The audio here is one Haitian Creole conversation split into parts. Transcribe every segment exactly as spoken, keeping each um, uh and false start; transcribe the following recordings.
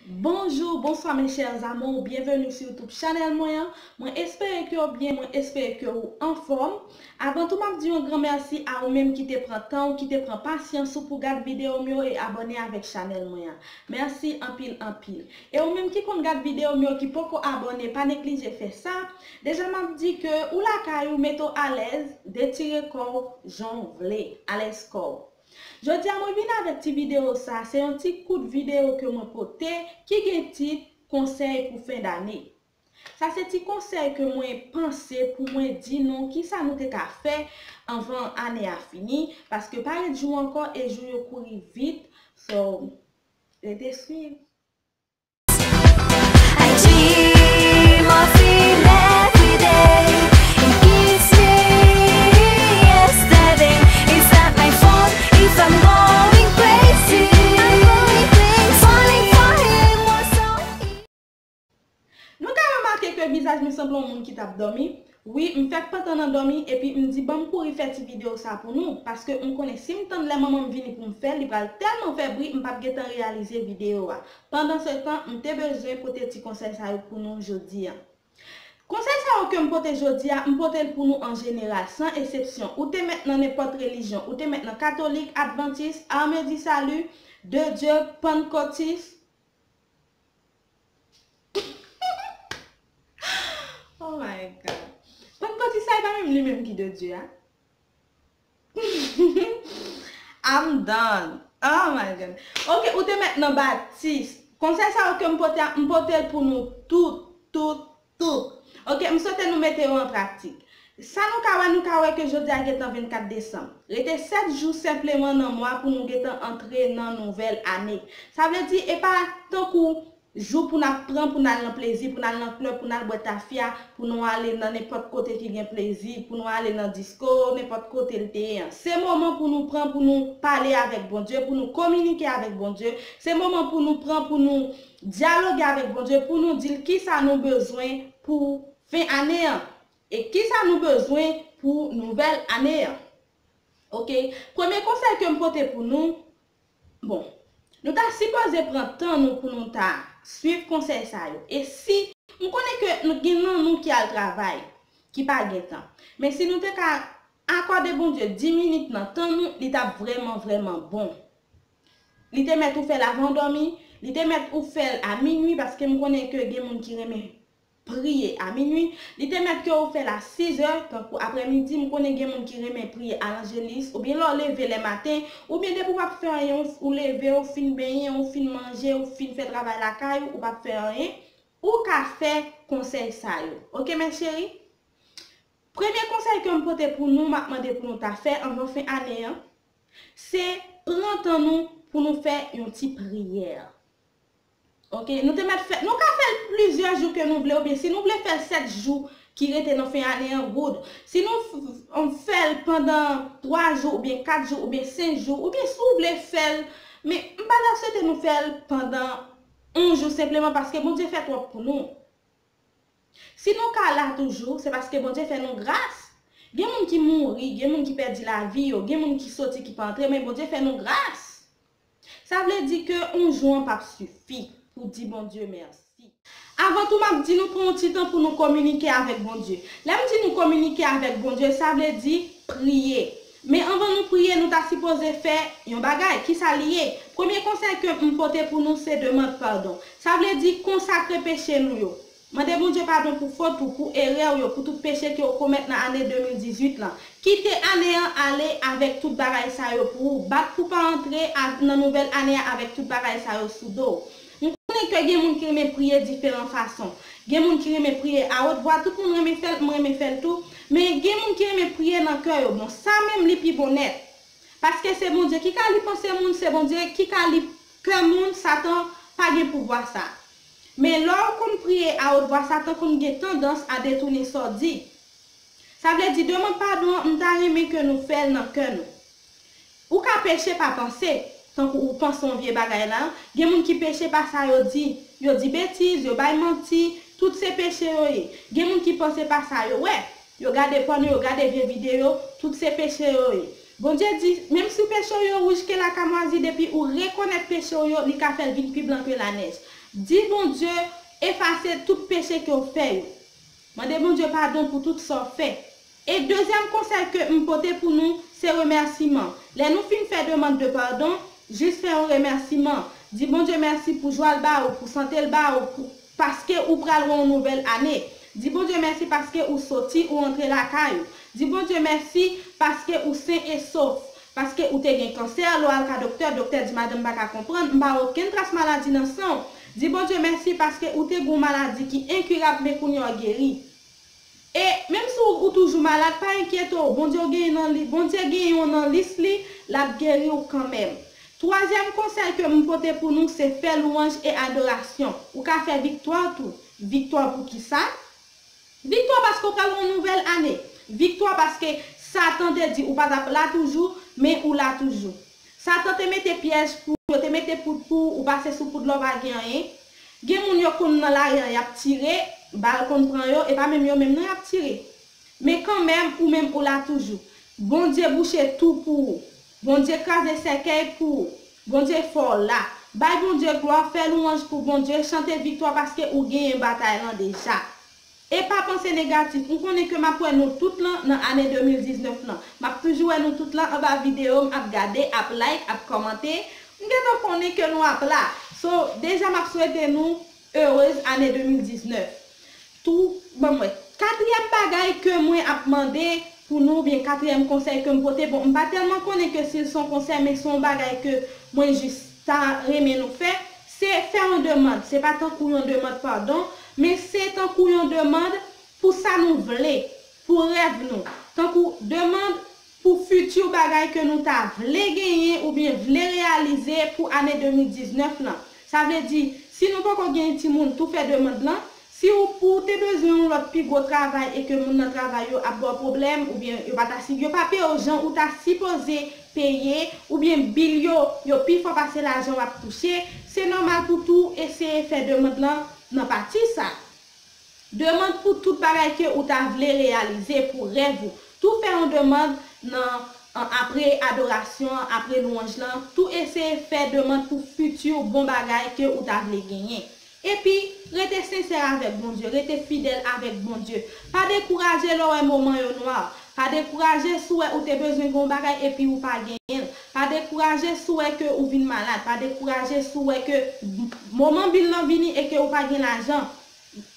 Bonjou, bonswa mes chers amours, byenveni sou YouTube chanèl mwen an. Mwen espere ke w byen, mwen espere ke w anfòm. Avan tou, m ap di yon gran mèsi a ou menm ki te pran tan ou, ki te pran pasyans ou pou gad videyo m yo e abòne avèk chanèl mwen an. Mèsi anpil, anpil. E ou menm ki konn gad videyo m yo ki poko abòne, pa neglije fè sa. Deja m ap di ke ou lakay ou, mete w alèz, detire kò w jan w vle, alèz kò w. Jodi a mwen vin avèk ti videyo sa, se yon ti kout videyo ke mwen pote ki gen tit konsèy pou fen dane. Sa se ti konsèy ke mwen panse pou mwen di nou kisa nou te ka fè anvan ane a fini, paske pa ret jou ankò e jou yo kouri vit, so rete swiv. I dream of him every day. He gives me yesterday. Is that my fault if I'm going crazy? Falling for him was so easy. Nou ka remake ke vizaj mwen sanble yon moun ki t ap dòmi. Wi, m fèk pantan nan dòmi epi m di ban m kouri fè ti videyo sa pou nou, paske m konnen si m tann lè manman m vini pou m fè l, li pral tèlman fè bri m p ap gentan reyalize videyo a. Pandansetan, m te bezwen pote ti konsèy sa yo pou nou jodi a. Konsèy sa yo ke m pote jodi a, m pote l pou nou an jeneral, san eksepsyon. Ou te mèt nan nenpòt relijyon, ou te mèt nan katolik, advantis, Armée du Salut, de Dieu, pannkotis, Oh my God. Pannkotis sa e pa menm li menm ki de Dieu a? I'm done. Oh my God. Ok, ou te mèt nan batis. Konsèy sa yo ke m pote a, m pote l pou nou tout, tout, tout. Ok, m swete nou mete yo an pratik. Sa nou ka wè, nou ka wè ke jodi a gentan vennkat desanm. Rete sèt jou senpleman nan mwa pou nou gentan antre nan nouvèl ane. Sa vle di, e pa tankou jou pou n ap pran pou n al nan plezi, pou n al nan klèb, pou n al bwè tafya, pou nou ale nan nenpòt kote ki gen plezi, pou nou ale nan disko, nenpòt kote l te ye an. Se moman pou nou pran pou nou pale avèk Bondye, pou nou kominike avèk Bondye. Se moman pou nou pran pou nou dyaloge avèk Bondye, pou nou di l kisa nou bezwen pou fen ane an. E kisa nou bezwen pou nouvèl ane an? Ok, premye konsèy ke m pote pou nou, bon, nou ta sipoze pran tan nou pou nou ta swiv konsèy sa yo. E si, m konnen ke nou gen nan nou ki al travay, ki pa gen tan. Men si nou te ka akòde Bondye dis minit nan tan nou, li t ap vrèman, vrèman bon. Li te mèt ou fè l avan w dòmi, li te mèt ou fè l a minwi, paske m konnen ke gen moun ki renmen priye a minwi. Li te mèt ke ou fè l a sizè, tankou aprèmidi, m konnen gen moun ki renmen priye a lanjelis, oubyen lè w leve lè maten, oubyen depi w p ap fè anyen, ou leve, ou fin benyen, ou fin manje, ou fin fè travay lakay ou, ou p ap fè anyen, ou ka fè konsèy sa yo. Ok, mes chéries? Premye konsèy ke m pote pou nou, m ap mande pou nou ta fè anvan fen ane an, se pran tan nou pou nou fè yon ti priyè. Ok, nou te mèt fè, nou ka fè l plizyè jou ke nou vle, oubyen si nou vle fè l sèt jou ki rete nan fen ane an, good. Si nou f- f- fè l pandan twa jou, oubyen kat jou, oubyen senk jou, oubyen si w vle fè l, men m pa ta swete nou fè l pandan yon jou senpleman, paske Bondye fè twòp pou nou. Si nou ka la toujou, se paske Bondye fè nou gras. Gen moun ki mouri, gen moun ki pèdi lavi yo, gen moun ki soti ki pa antre, men Bondye fè nou gras. Sa vle di ke yon jou an p ap sifi pou di Bondye mèsi. Avan tou, m ap di nou pran yon ti tan pou nou kominike avèk Bondye. Lè m di nou kominike avèk Bondye, sa vle di priye. Men anvan nou priye, nou ta sipoze fè yon bagay. Kisa li ye? Premye konsèy ke m pote pou nou, se demann padon. Sa vle di konsakre peche nou yo. Mande Bondye padon pou fot ou, pou erè w yo, pou tout peche ke w komèt nan ane de mil dizuit lan. Kite ane an ale avèk tout bagay sa yo pou ou. Bat pou pa antre a- nan nouvèl ane a avèk tout bagay sa yo sou do w. M konnen ke gen moun ki renmen priye diferan fason. Gen moun ki renmen priye a wot vwa, tout moun renmen fè l, m renmen fè l tou. Men gen moun ki renmen priye nan kè yo. Bon, sa menm li pi bon nèt. Paske se Bondye ki ka li panse moun, se Bondye ki ka li kè moun, Satan pa gen pouvwa sa. Men lè w konn priye a wot vwa, Satan konn gen tandans a detounen sa w di. Sa vle di, demann padon an, m ta renmen ke nou fè l nan kè nou. Ou ka peche pa panse, tankou ou panse yon vye bagay la. Gen moun ki peche pa sa yo di. Yo di betiz, yo bay manti, tout se peche yo ye. Gen moun ki panse pa sa yo wè. Yo gade pòno, yo gade vye videyo, tout se peche yo ye. Bondye di, menm si peche w yo wouj ke lakamwazi, depi ou rekonèt peche w yo, li ka fè l vin pi blan ke lanèj. Di Bondye efase tout peche ke w fè yo. Mande Bondye padon pou tout sa w fè. E dezyèm konsèy ke m pote pou nou, se remèsiman. Lè nou fin fè demann de padon, jis fè yon remèsiman. Di Bondye mèsi pou jwa l ba ou, pou sante l ba ou, pou, paske ou pral wè yon nouvèl ane. Di Bondye mèsi paske ou soti, ou antre lakay ou. Di Bondye mèsi paske ou sen e sof. Paske ou te gen kansè, lè w al ka doktè, doktè di madanm pa ka konprann, m pa wè okenn tras maladi nan san w. Di Bondye mèsi paske ou te gen yon maladi ki enkirab, men kounye a w geri. E menm si w, ou toujou malad, pa enkyete w, Bondye w genyen nan li, Bondye genyen w nan lis li, l ap geri w kanmenm. Twazyèm konsèy ke m pote pou nou, se fè lwanj e adorasyon. Ou ka fè viktwa tou. Viktwa pou ki sa? Viktwa paske w pral yon nouvèl ane. Viktwa paske Satan te di ou pa t ap la toujou, men ou la toujou. Satan te mete pyèj pou ou, yo te mete poud pou ou, ou pase sou poud la, ou pa gen anyen. Gen moun yo konn nan lari a, y ap tire, bal konn pran yo, e pa menm yo menm non y ap tire. Men kanmenm, ou menm ou la toujou. Bondye bouche tou pou ou. Bondye kraze sèkèy pou ou. Bondye fè w la. Bay Bondye glwa, fè lwanj pou Bondye, chante viktwa paske ou genyen batay lan deja. E pa panse negatif. M konnen ke m ap wè nou tout lan nan ane de mil diznèf lan. M ap toujou wè nou tout lan anba videyo m ap gade, ap like, ap kòmante. M gentan konnen ke nou ap la. So, deja m ap swete nou erez ane de mil diznèf. Tou, ban m wè. Katriyèm bagay ke mwen ap mande pou nou, oubyen katriyèm konsèy ke m pote, bon, m pa tèlman konnen ke si l se yon konsèy, men se yon bagay ke mwen jis ta renmen nou fè, se fè yon demann. Se pa tankou yon demann padon, men se tankou yon demann pou sa nou vle, pou rèv nou. Tankou demann pou fiti bagay ke nou ta vle genyen oubyen vle reyalize pou ane de mil diznèf lan. Sa vle di, si nou poko gen timoun, tou fè demann lan. Si ou, ou te bezwen yon lòt pi gwo travay e ke moun nan travay yo ap ba w pwoblèm oubyen yo pa ta si, yo pa peye w jan ou ta sipoze peye, oubyen bil yo, yo pi fò pase lajan w ap touche, se nòmal pou tou eseye fè demann lan nan pati sa. Demann pou tout bagay ke ou ta vle reyalize, pou rèv ou. Tou fè yon demann nan, an, apre adorasyon an, apre lwanj lan, tou eseye fè demann pou fiti bon bagay ke ou ta vle genyen. Epi, rete sensè avèk Bondye, rete fidèl avèk Bondye. Pa dekouraje lè w wè moman yo nwa. Pa dekouraje si w wè ou te bezwen gen yon bagay epi ou pa genyen l. Pa dekouraje si w wè ke ou vin malad. Pa dekouraje si w wè ke moman bil lan vini e ke ou pa gen lajan.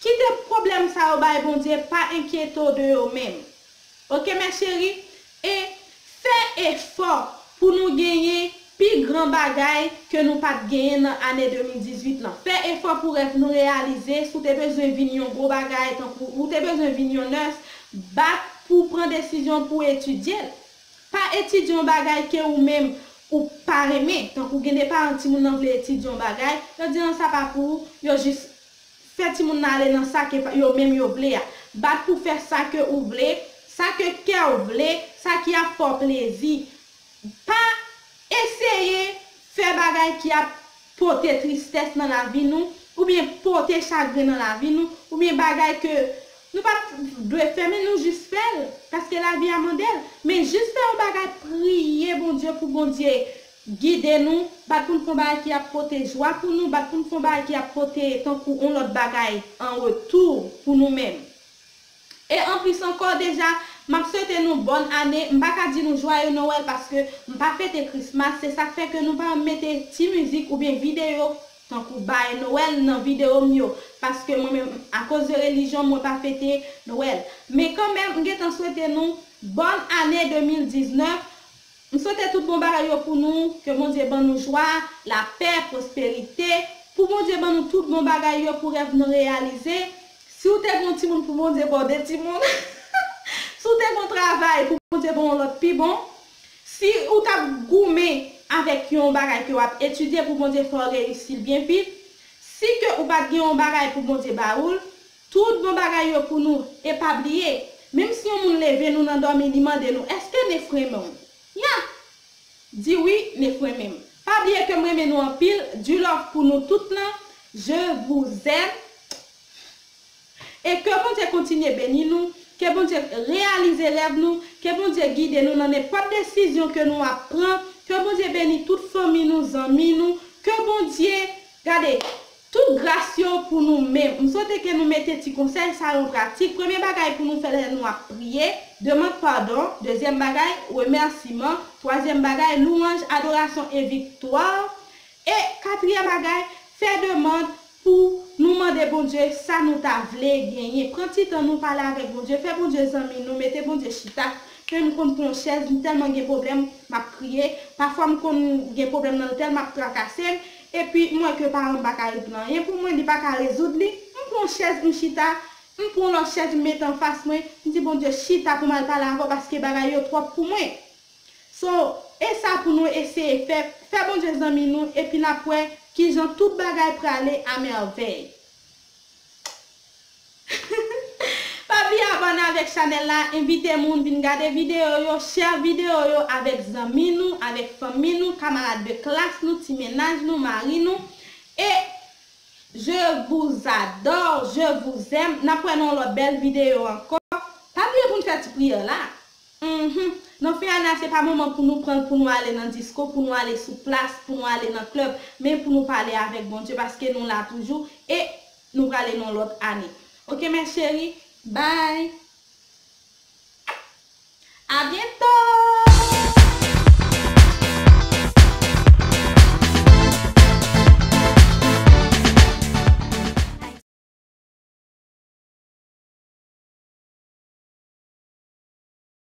Kite pwoblèm sa yo bay Bondye, pa enkyete w de yo menm. Oke, mes chéries? E fè efò pou nou genyen pi gran bagay ke nou pa t genyen nan ane de mil dizuit lan. Fè efò pou rèv nou reyalize. Si w te bezwen vin yon gwo bagay, tankou ou te bezwen vin yon nès, bat pou w pran desizyon pou w etidye l. Pa etidye yon bagay ke ou menm ou pa renmen. Tankou gen de paran timoun nan vle etidye yon bagay, yo di non, sa pa pou ou, yo jis fè timoun nan ale nan sa ke yo menm yo vle a. Bat pou fè sa ke ou vle, sa ke kè w vle, sa ki ap fè w plezi. Pa eseye fè bagay ki ap pote tristès nan lavi nou, oubyen pote chagren nan lavi nou, oubyen bagay ke nou pa t dwe fè, men nou jis fè l, paske lavi a mande l. Men jis fè yon bagay, priye Bondye pou Bondye gide nou, bat pou n fè yon bagay ki ap pote jwa pou nou, bat pou n fè yon bagay ki ap pote tankou yon lòt bagay an retou pou nou menm. E anplis ankò, deja, m ap swete nou bòn ane. M pa ka di nou jwaye Nwèl paske m pa fete Krismas. Se sa k fè ke nou pa mete ti mizik oubyen videyo tankou bay Nwèl nan videyo m yo. Paske mwen menm, akoz de relijyon, mwen pa fete Nwèl. Men kanmenm, m gentan swete nou bòn ane de mil diznèf. M swete tout bon bagay yo pou nou, ke Bondye ban nou jwa, lapè, pwosperite, pou Bondye ban nou tout bon bagay yo, pou rèv nou reyalize. Si w te gen yon timoun, pou Bondye ba w de timoun. Si w te gen yon travay, pou Bondye ba w yon lòt pi bon. Si ou t ap goumen avèk yon bagay ke w ap etidye, pou Bondye fè w reyisi l byen vit. Si ke ou pa t gen yon bagay pou Bondye ba ou l, tout bon bagay yo pou nou. E pa bliye, menm si yon moun leve nou nan dòmi, li mande nou, èske Nef renmen w? Ya! Di wi, Nef renmen m. Pa bliye ke m renmen nou anpil. Du love pou nou tout lan. Je vous aime. E ke Bondye kontinye beni nou. Ke Bondye reyalize rèv nou. Ke Bondye gide nou nan nenpòt desizyon ke nou ap pran. Ke Bondye beni tout fanmi nou, zanmi nou. Ke Bondye, gade, Tout gras yo pou nou menm. M swete ke nou mete ti konsèy sa yo an pratik. Premye bagay pou nou fè lè nou ap priye, demann padon. Dezyèm bagay, remèsiman. Twazyèm bagay, lwanj, adorasyon e viktwa. E katriyèm bagay, fè demann pou nou mande Bondye sa nou ta vle genyen. Pran ti tan nou pale avèk Bondye, fè Bondye zanmi nou, mete Bondye chita. Men m konn pran yon chèz, m tèlman gen pwoblèm, m ap kriye. Pafwa m konn gen pwoblèm nan tèlman ap trakase m. Epi m wè ke paran m pa ka rezoud anyen pou mwen, li pa ka rezoud li. M pran yon chèz, m chita, m pran yon lòt chèz, m mete anfas mwen, m di Bondye chita pou m al pale avè w paske bagay yo twòp pou mwen. So, e sa pou nou eseye fè, fè Bondye zanmi nou, epi n ap wè kijan tout bagay prale a mèvèy. Pa bliye abòne avèk chanèl la, envite moun vin gade videyo yo, share videyo yo avèk zanmi nou, avèk fanmi nou, kamarad de klas nou, ti mennaj nou, mari nou. E je vous adore, je vous aime. N ap wè nan yon lòt bèl videyo ankò. Pa bliye pou n fè ti priyè la. Mhm. Nan fen ane a, se pa moman pou nou pran l pou nou ale nan disko, pou nou ale sou plas, pou nou ale nan klèb, men pou nou pale avèk Bondye, paske nou la toujou e nou prale nan lòt ane. Oke, mes chéries, bye! A byento!